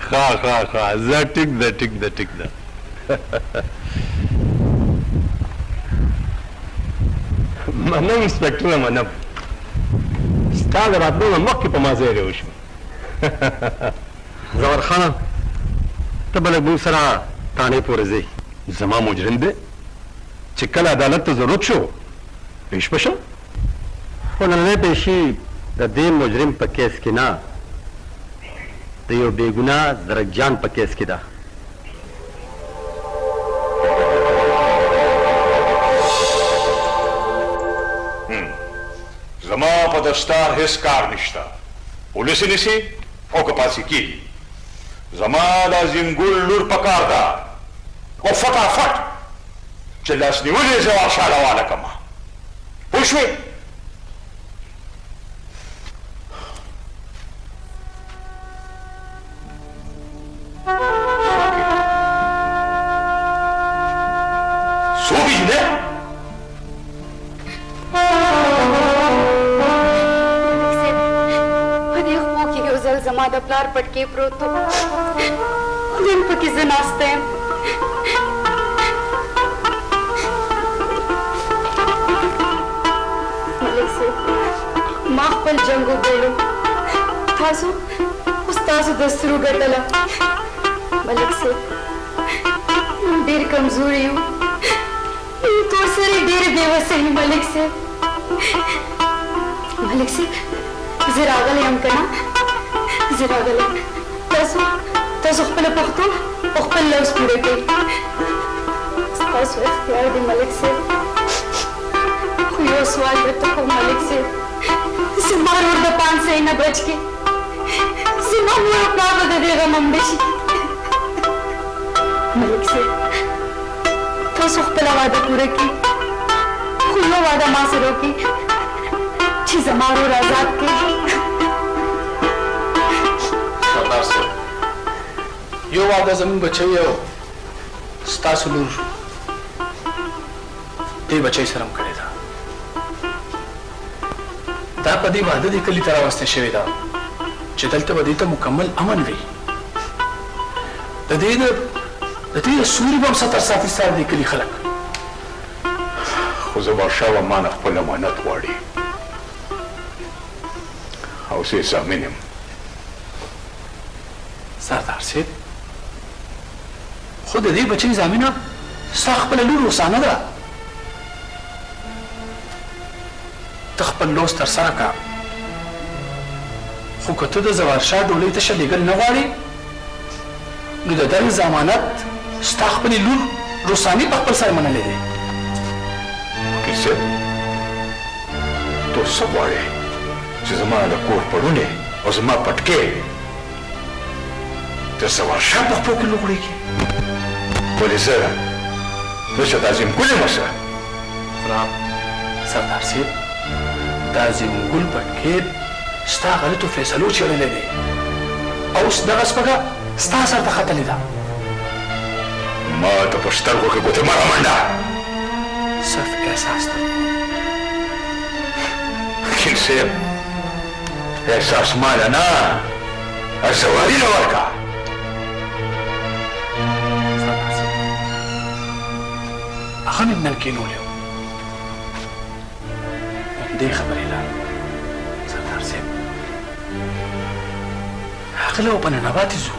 ښه ښه ښه، زه ټیک ده ټیک ده ټیک ده. منم انسپکټره منم، ستا د راتلو نه مخکې په ما زیری وشو. زور خانه ته به لږ موږ سره تاڼې پورې ځې. زما مجرم دی چې کله عدالت ته ضرورت شو پېښ به شم. خو نننۍ پېښي د دې مجرم په کیس کې نه، د یو بېګناه زرک جان په کیس کې ده. زما په دستار هیڅ کار نشته، پولیس یې نیسي او که پاسې کېږي. زما د عظیم ګل لور په کار ده او فټافټ چې لاس نیولې زوار شاله واله کمه. پوه شوې؟ څوک یې نه؟ په دې خپو کې یو ځل زما د پلار پټکی پروت و، نن پکې زه ناسته یم. ملک صاحب، ما خپل جنګ وبایلو، تاسو اوس تاسو دستور وګټله. ملک صاحب، موږ ډېر کمزوري یو، تور سرې ډېرې بېوسه یو. ملک صاحب، ملک صاحب، زه راغلی یم که نه؟ زه راغلی یم. تاسو تاسو خپله پښتو او خپل لوظ پوره کړئ، ستاسو اختیار دی ملک صاحب. خو یو سوال درته کوم ملک صاحب، زما ورور د پانسۍ نه بچ کړي، زما مور او پلار به د دې غمه مړه شي. ملک صاحب، تاسو خپله وعده پوره کړئ، خو یو وعده ما سره وکړئ چې زما ورور ازاد کړئ. سردار صاحب، یو وعده زموږ بچی او ستاسو لور دې بچی سره هم کړې ده. دا په دې وعده دې کلي ته راوستې شوې ده چې دلته به دې ته مکمل امن وي. د دې د سوري به هم ستر ساتي ستا د دې کلي خلک. خو زبرشاه به ما نه خپل امانت غواړي او زه یې ضامن یم. سردار صاحب، خو د دې بچۍ ضامنه ستا خپله لور رخسانه ده. ته خپل لوست ترسره کړه، خو که ته د زوارشاه ډولۍ تشه لېږل نه غواړې نو د دغې ضمانت ستا خپلې لور رخسانې په خپل سر منلی دی. وکیل صاحب، ته څه غواړې چې زما د کور پړونی او زما پټکی د زوارشاه په خپو کې لوغړېږي؟ ولې زه زه د عظیم ګل یم ورسره. سردار صاحب، د عظیم ګل پټکی ستا غلطو فیصلو چېړلی دی او اوس دغه سپږه ستا سر ته ختلې ده. ما ته په سترګو کې ګوتې مه رامنډه. صرف احساس دی. وکیل صاحب، احساس ماله نه، زواري نه ورکړه. سردار صاحب، هغه مې نن کېنولی و همدې خبرې له. سردار صاحب، هغه له په ننواتې ځو.